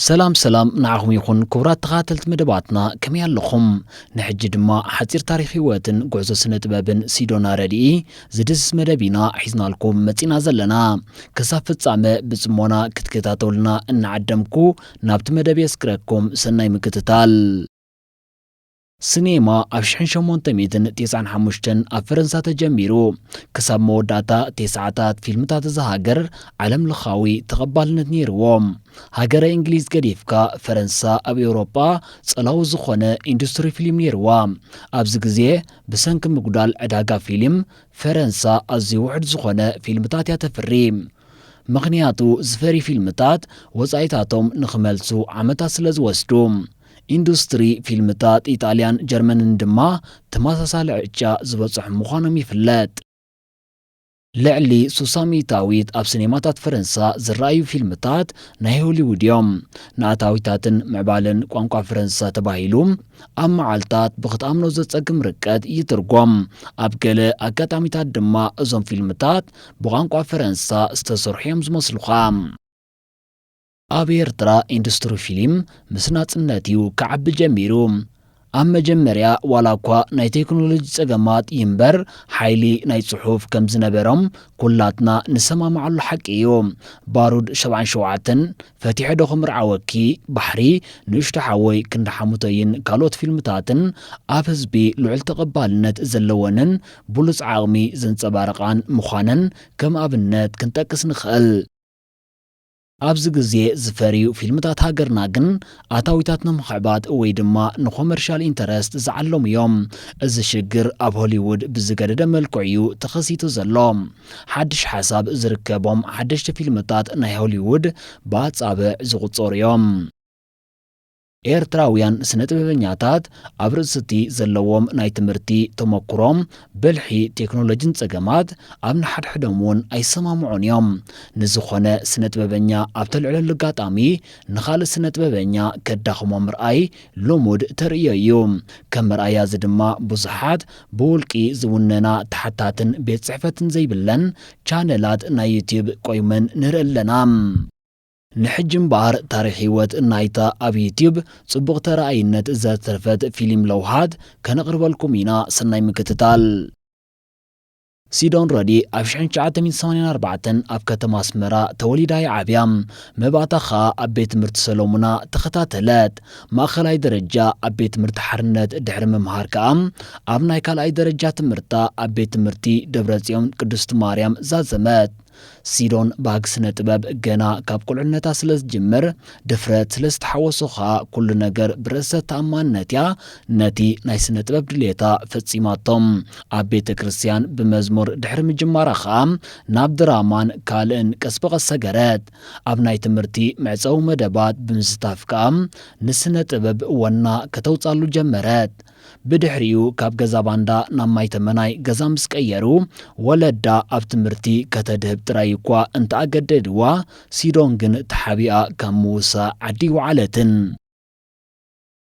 ሰላም ሰላም ንዓኹም ይኹን ክቡራት ተኸታተልቲ መደባትና፣ ከመይ ኣለኹም? ንሕጂ ድማ ሓጺር ታሪኽ ህይወትን ጉዕዞ ስነ ጥበብን ሲዶና ረድኢ ዝድስስ መደብ ኢና ሒዝናልኩም መጺና ዘለና። ክሳብ ፍጻመ ብጽሞና ክትከታተሉና እናዓደምኩ ናብቲ መደብ የስክረኩም። ሰናይ ምክትታል። ስኔማ ኣብ ሽሕን ሸሞንተ ሚእትን ተስዓን ሓሙሽተን ኣብ ፈረንሳ ተጀሚሩ። ክሳብ መወዳእታ ተስዓታት ፊልምታት እዛ ሃገር ዓለም ለኻዊ ተቐባልነት ነይርዎ። ሃገረ እንግሊዝ ገዲፍካ ፈረንሳ ኣብ ኤውሮጳ ጸላዊ ዝኾነ ኢንዱስትሪ ፊልም ነይርዋ። ኣብዚ ግዜ ብሰንኪ ምጉዳል ዕዳጋ ፊልም ፈረንሳ ኣዝዩ ውሑድ ዝኾነ ፊልምታት እያ ተፍሪ። ምኽንያቱ ዝፈሪ ፊልምታት ወጻኢታቶም ንኽመልሱ ዓመታት ስለ ዝወስዱ። ኢንዱስትሪ ፊልምታት ኢጣልያን ጀርመንን ድማ ተመሳሳሊ ዕጫ ዝበጽሖም ምዃኖም ይፍለጥ። ልዕሊ ሱሳ ሚእታዊት ኣብ ሲኔማታት ፈረንሳ ዝረኣዩ ፊልምታት ናይ ሆሊውድ እዮም። ንኣታዊታትን ምዕባለን ቋንቋ ፈረንሳ ተባሂሉ ኣብ መዓልታት ብኽትኣምኖ ዘጸግም ርቀት ይትርጎም። ኣብ ገለ ኣጋጣሚታት ድማ እዞም ፊልምታት ብቋንቋ ፈረንሳ ዝተሰርሑ እዮም ዝመስሉኻ። ኣብ ኤርትራ ኢንዱስትሪ ፊልም ምስ ናጽነት እዩ ክዓቢ ጀሚሩ። ኣብ መጀመርያ ዋላ እኳ ናይ ቴክኖሎጂ ጸገማት ይንበር፣ ሓይሊ ናይ ጽሑፍ ከም ዝነበሮም ኩላትና ንሰማማዓሉ ሓቂ እዩ። ባሩድ ሰብዓን ሸውዓተን፣ ፈቲሐ ዶ ክምርዓወኪ፣ ባሕሪ፣ ንእሽቶ ሓወይ፣ ክንዲ ሓሙተይን ካልኦት ፊልምታትን ኣብ ህዝቢ ልዑል ተቐባልነት ዘለወንን ብሉጽ ዓቕሚ ዘንጸባርቓን ምዃነን ከም ኣብነት ክንጠቅስ ንኽእል። ኣብዚ ግዜ ዝፈርዩ ፊልምታት ሃገርና ግን ኣታዊታት ንምኽዕባት ወይ ድማ ንኮመርሻል ኢንተረስት ዝዓለሙ እዮም። እዚ ሽግር ኣብ ሆሊውድ ብዝገደደ መልክዑ እዩ ተኸሲቱ ዘሎ። ሓድሽ ሓሳብ ዝርከቦም ሓደሽቲ ፊልምታት ናይ ሆሊውድ ብኣጻብዕ ዝቑጸሩ እዮም። ኤርትራውያን ስነ ጥበበኛታት ኣብ ርእሲ እቲ ዘለዎም ናይ ትምህርቲ ተመኩሮም፣ ብልሒ፣ ቴክኖሎጂን ጸገማት ኣብ ንሓድሕዶም እውን ኣይሰማምዑን እዮም። ንዝኾነ ስነ ጥበበኛ ኣብ ተልዕለሉ ኣጋጣሚ ንኻልእ ስነ ጥበበኛ ከዳኽሞ ምርኣይ ልሙድ ተርእዮ እዩ። ከም መርኣያ እዚ ድማ ብዙሓት ብውልቂ ዝውነና ተሓታትን ቤት ጽሕፈትን ዘይብለን ቻነላት ናይ ዩትዩብ ቆይመን ንርኢ ኣለና። ንሕጂ እምበኣር ታሪኽ ህይወት ናይታ ኣብ ዩትዩብ ጽቡቕ ተረኣይነት ዘትረፈት ፊልም ለውሃት ከነቕርበልኩም ኢና። ሰናይ ምክትታል። ሲዶን ረዲ ኣብ ሽሕን ትሽዓተ ሚእትን ሰማንያን ኣርባዕተን ኣብ ከተማ ኣስመራ ተወሊዳ እያ ዓብያ። መባእታ ኸኣ ኣብ ቤት ትምህርቲ ሰሎሙና ተኸታተለት። ማእኸላይ ደረጃ ኣብ ቤት ትምህርቲ ሓርነት ድሕሪ ምምሃር ከኣ ኣብ ናይ ካልኣይ ደረጃ ትምህርታ ኣብ ቤት ትምህርቲ ደብረጽዮን ቅድስቲ ማርያም ዛዘመት። ሲዶን ባህጊ ስነ ጥበብ ገና ካብ ቁልዕነታ ስለ ዝጅምር፣ ድፍረት ስለ ዝተሓወሶ ኸኣ ኩሉ ነገር ብርእሰ ተኣማንነት እያ ነቲ ናይ ስነ ጥበብ ድሌታ ፈጺማቶ። ኣብ ቤተ ክርስቲያን ብመዝሙር ድሕሪ ምጅማራ ኸኣ ናብ ድራማን ካልእን ቀስ ብቐስ ሰገረት። ኣብ ናይ ትምህርቲ መዕጸዊ መደባት ብምስታፍ ከኣ ንስነ ጥበብ ወና ከተውጻሉ ጀመረት። ብድሕሪኡ ካብ ገዛ ባንዳ ናብ ማይ ተመናይ ገዛ ምስ ቀየሩ፣ ወለዳ ኣብ ትምህርቲ ከተድህብ ጥራይ እኳ እንተኣገደድዋ፣ ሲዶን ግን ተሓቢኣ ካብ ምውሳእ ዓዲ ኣይወዓለትን።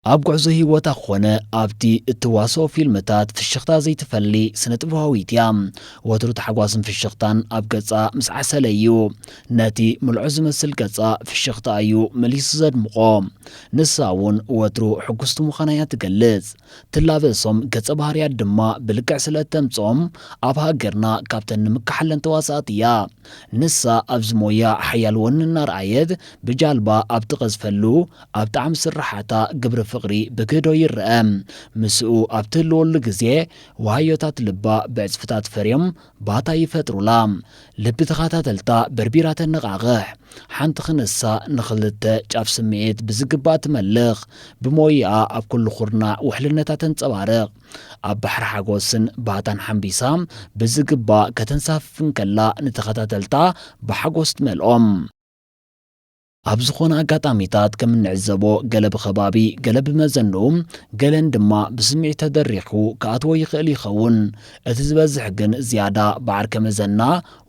ኣብ ጉዕዞ ህይወታ ኾነ ኣብቲ እትዋስኦ ፊልምታት ፍሽኽታ ዘይትፈሊ ስነ ጥበባዊት እያ። ወትሩ ታሕጓስን ፍሽኽታን ኣብ ገጻ ምስ ዓሰለ እዩ። ነቲ ምልዑ ዝመስል ገጻ ፍሽኽታ እዩ መሊሱ ዘድምቖ። ንሳ እውን ወትሩ ሕጉስቲ ምዃና እያ ትገልጽ። ትላበሶም ገጸ ባህርያት ድማ ብልክዕ ስለ እተምጽኦም ኣብ ሃገርና ካብተን ንምክሓለን ተዋሳእቲ እያ። ንሳ ኣብዚ ሞያ ሓያል ወኒ እናርኣየት ብጃልባ ኣብ ትቐዝፈሉ ኣብ ጣዕሚ ስርሓታ ግብሪ ፍቕሪ ብግህዶ ይረአ። ምስኡ ኣብ ትህልወሉ ግዜ ዋህዮታት ልባ ብዕጽፍታት ፈርዮም ባታ ይፈጥሩላ። ልቢ ተኸታተልታ በርቢራ ተነቓቕሕ። ሓንቲ ክንሳ ንኽልተ ጫፍ ስምዒት ብዝግባእ ትመልኽ። ብሞያኣ ኣብ ኩሉ ኩርናዕ ውሕልነታ ተንጸባርቕ። ኣብ ባሕሪ ሓጎስን ባህታን ሓምቢሳ ብዝግባእ ከተንሳፍፍ እንከላ ንተኸታተልታ ብሓጎስ ትመልኦም። ኣብ ዝኾነ ኣጋጣሚታት ከም እንዕዘቦ ገለ ብኸባቢ፣ ገለ ብመዘንኡ፣ ገለን ድማ ብስምዒት ተደሪኹ ክኣትዎ ይኽእል ይኸውን። እቲ ዝበዝሕ ግን ዝያዳ ብዓርከ መዘና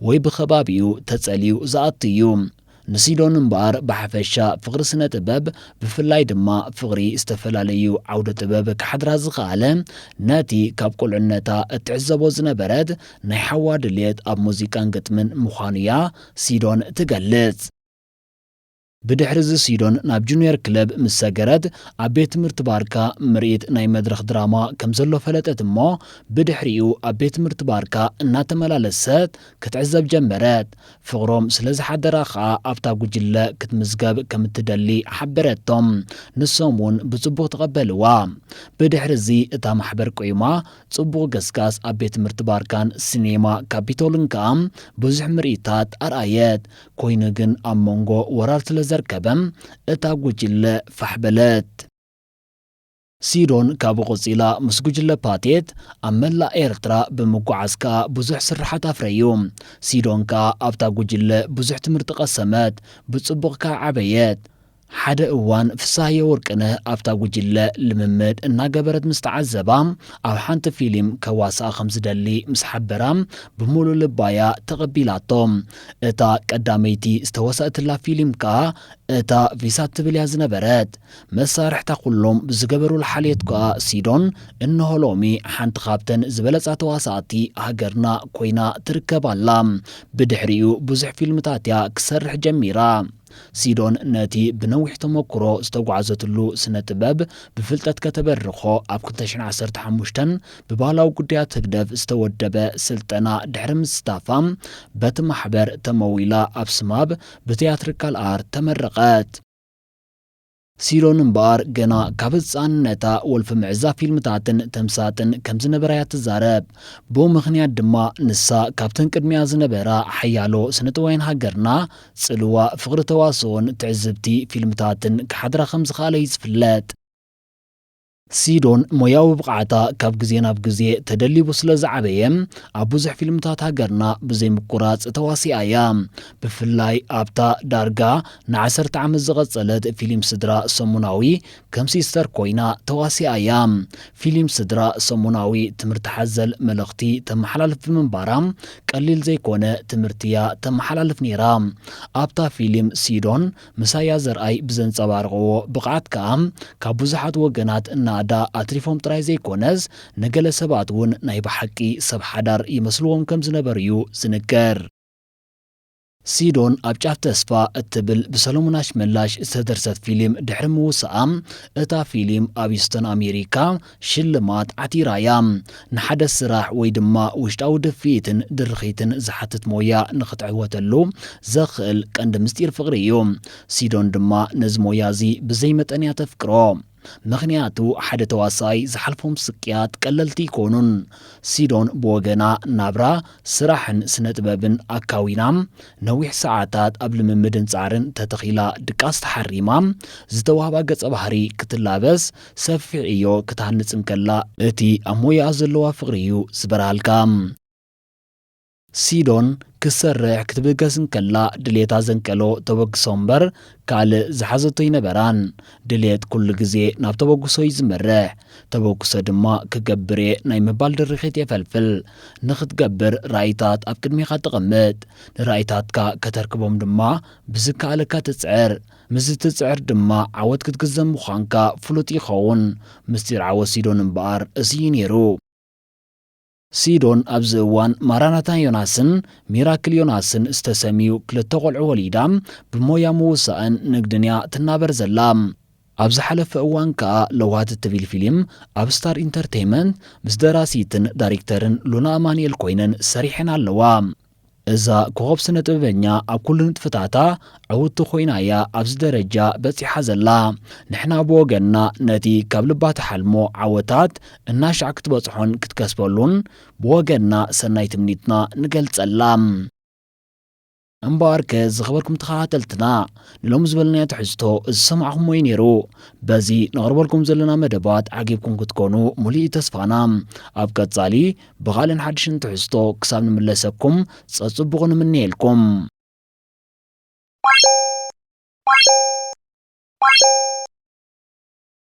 ወይ ብኸባቢኡ ተጸልዩ ዝኣቱ እዩ። ንሲዶን እምበኣር ብሓፈሻ ፍቕሪ ስነ ጥበብ፣ ብፍላይ ድማ ፍቕሪ ዝተፈላለዩ ዓውደ ጥበብ ክሓድራ ዝኸኣለ፣ ነቲ ካብ ቁልዕነታ እትዕዘቦ ዝነበረት ናይ ሓዋ ድሌት ኣብ ሙዚቃን ግጥምን ምዃኑ እያ ሲዶን ትገልጽ። ብድሕሪ እዚ ሲዶን ናብ ጁኒየር ክለብ ምስ ሰገረት፣ ኣብ ቤት ትምህርቲ ባርካ ምርኢት ናይ መድረኽ ድራማ ከም ዘሎ ፈለጠት እሞ፣ ብድሕሪኡ ኣብ ቤት ትምህርቲ ባርካ እናተመላለሰት ክትዕዘብ ጀመረት። ፍቕሮም ስለ ዝሓደራ ኸኣ ኣብታ ጉጅለ ክትምዝገብ ከም እትደሊ ሓበረቶም። ንሶም እውን ብጽቡቕ ተቐበልዋ። ብድሕሪ እዚ እታ ማሕበር ቆይማ፣ ጽቡቕ ገስጋስ ኣብ ቤት ትምህርቲ ባርካን ሲኔማ ካፒቶልን ከኣ ብዙሕ ምርኢታት ኣርኣየት። ኮይኑ ግን ኣብ መንጎ ወራር ስለ ዘርከበ፣ እታ ጉጅለ ፋሕ በለት። ሲዶን ካብኡ ቀጺላ ምስ ጉጅለ ፓቴት ኣብ መላእ ኤርትራ ብምጉዓዝ ከኣ ብዙሕ ስርሓት ኣፍረዩ። ሲዶን ከኣ ኣብታ ጉጅለ ብዙሕ ትምህርቲ ቀሰመት፣ ብጽቡቕ ከኣ ዓበየት። ሓደ እዋን ፍስሃየ ወርቅነህ ኣብታ ጉጅለ ልምምድ እናገበረት ምስ ተዓዘባ፣ ኣብ ሓንቲ ፊልም ከዋስኣ ከም ዝደሊ ምስ ሓበራ፣ ብምሉእ ልባያ ተቐቢላቶ። እታ ቀዳመይቲ ዝተወሰእትላ ፊልም ከኣ እታ ቪሳ ትብል እያ ዝነበረት። መሳርሕታ ኩሎም ብዝገበሩላ ሓልዮት ከኣ ሲዶን እንሆ ሎሚ ሓንቲ ካብተን ዝበለጻ ተዋሳእቲ ሃገርና ኮይና ትርከብ ኣላ። ብድሕሪኡ ብዙሕ ፊልምታት እያ ክሰርሕ ጀሚራ። ሲዶን ነቲ ብነዊሕ ተመኩሮ ዝተጓዕዘትሉ ስነ ጥበብ ብፍልጠት ከተበርኾ ኣብ ክልተ ሽሕን ዓሰርተ ሓሙሽተን ብባህላዊ ጉዳያት ህግደፍ ዝተወደበ ስልጠና ድሕሪ ምስታፋ በቲ ማሕበር ተመዊላ ኣብ ስማብ ብትያትሪካል ኣርት ተመረቐት። ሲዶን እምበኣር ገና ካብ ህጻንነታ ወልፊ ምዕዛብ ፊልምታትን ተምሳጥን ከም ዝነበራ እያ ትዛረብ። ብኡ ምኽንያት ድማ ንሳ ካብተን ቅድሚኣ ዝነበራ ሓያሎ ስነጥበባውያን ሃገርና ጽልዋ ፍቕሪ ተዋስኦን ትዕዝብቲ ፊልምታትን ክሓድራ ከም ዝኸኣለ እዩ ዝፍለጥ። ሲዶን ሞያዊ ብቕዓታ ካብ ግዜ ናብ ግዜ ተደሊቡ ስለ ዝዓበየ፣ ኣብ ብዙሕ ፊልምታት ሃገርና ብዘይ ምቁራጽ ተዋሲኣ እያ። ብፍላይ ኣብታ ዳርጋ ንዓሰርተ ዓመት ዝቐጸለት ፊልም ስድራ ሰሙናዊ ከም ሲስተር ኮይና ተዋሲኣ እያ። ፊልም ስድራ ሰሙናዊ ትምህርቲ ሓዘል መልእኽቲ ተመሓላልፍ ብምንባራ ቀሊል ዘይኮነ ትምህርቲ እያ ተመሓላልፍ ነይራ። ኣብታ ፊልም ሲዶን ምሳያ ዘርኣይ ብዘንጸባረቕዎ ብቕዓት ከኣ ካብ ብዙሓት ወገናት ናእዳ ኣትሪፎም ጥራይ ዘይኮነስ፣ ንገለ ሰባት እውን ናይ ብሓቂ ሰብ ሓዳር ይመስልዎም ከም ዝነበሩ እዩ ዝንገር። ሲዶን ኣብ ጫፍ ተስፋ እትብል ብሰሎሞን ኣሽመላሽ ዝተደርሰት ፊልም ድሕሪ ምውሳኣ፣ እታ ፊልም ኣብ ሂውስተን ኣሜሪካ ሽልማት ዓቲራ እያ። ንሓደ ስራሕ ወይ ድማ ውሽጣዊ ድፍኢትን ድርኺትን ዝሓትት ሞያ ንኽትዕወተሉ ዘኽእል ቀንዲ ምስጢር ፍቕሪ እዩ። ሲዶን ድማ ነዚ ሞያ እዚ ብዘይ መጠን እያ ተፍቅሮ። ምኽንያቱ ሓደ ተዋሳኣይ ዝሓልፎም ስቅያት ቀለልቲ ኣይኮኑን። ሲዶን ብወገና ናብራ ስራሕን ስነ ጥበብን ኣካዊና ነዊሕ ሰዓታት ኣብ ልምምድን ጻዕርን ተተኺላ ድቃስ ተሓሪማ ዝተዋህባ ገጸ ባህሪ ክትላበስ ሰፊሕ ዕዮ ክትሃንጽ እንከላ እቲ ኣብ ሞያኣ ዘለዋ ፍቕሪ እዩ ዝበርሃልካ። ሲዶን ክትሰርሕ ክትብገስ እንከላ ድሌታ ዘንቀሎ ተበግሶ እምበር ካልእ ዝሓዘቶ ኣይነበራን። ድሌት ኩሉ ግዜ ናብ ተበግሶ እዩ ዝመርሕ። ተበግሶ ድማ ክገብር እየ ናይ ምባል ድርኺት የፈልፍል። ንኽትገብር ራእይታት ኣብ ቅድሜኻ ተቐምጥ። ንራእይታትካ ከተርክቦም ድማ ብዝከኣለካ ትጽዕር። ምስ ትጽዕር ድማ ዓወት ክትግዘም ምዃንካ ፍሉጥ ይኸውን። ምስጢር ዓወት ሲዶን እምበኣር እዚ እዩ ነይሩ። ሲዶን ኣብዚ እዋን ማራናታ ዮናስን ሚራክል ዮናስን ዝተሰምዩ ክልተ ቆልዑ ወሊዳ ብሞያ ምውሳእን ንግድን እያ ትናበር ዘላ። ኣብ ዝሓለፈ እዋን ከኣ ለውሃት እትብል ፊልም ኣብ ስታር ኢንተርቴይመንት ምስ ደራሲትን ዳይሬክተርን ሉና ኣማኑኤል ኮይነን ሰሪሐን ኣለዋ። እዛ ኮኸብ ስነ ጥበበኛ ኣብ ኩሉ ንጥፈታታ ዕውትቲ ኮይና እያ ኣብዚ ደረጃ በጺሓ ዘላ። ንሕና ብወገንና ነቲ ካብ ልባ ትሓልሞ ዓወታት እናሻዕ ክትበጽሖን ክትከስበሉን ብወገንና ሰናይ ትምኒትና ንገልጸላ። እምበኣርከ ዝኸበርኩም ተኸታተልትና፣ ንሎሚ ዝበልናዮ ትሕዝቶ ዝሰማዕኹምዎ እዩ ነይሩ። በዚ ነቕርበልኩም ዘለና መደባት ዓጊብኩም ክትኮኑ ሙሉእ እዩ ተስፋና። ኣብ ቀጻሊ ብኻልእን ሓድሽን ትሕዝቶ ክሳብ ንምለሰኩም ጸጽቡቑ ንምነየልኩም።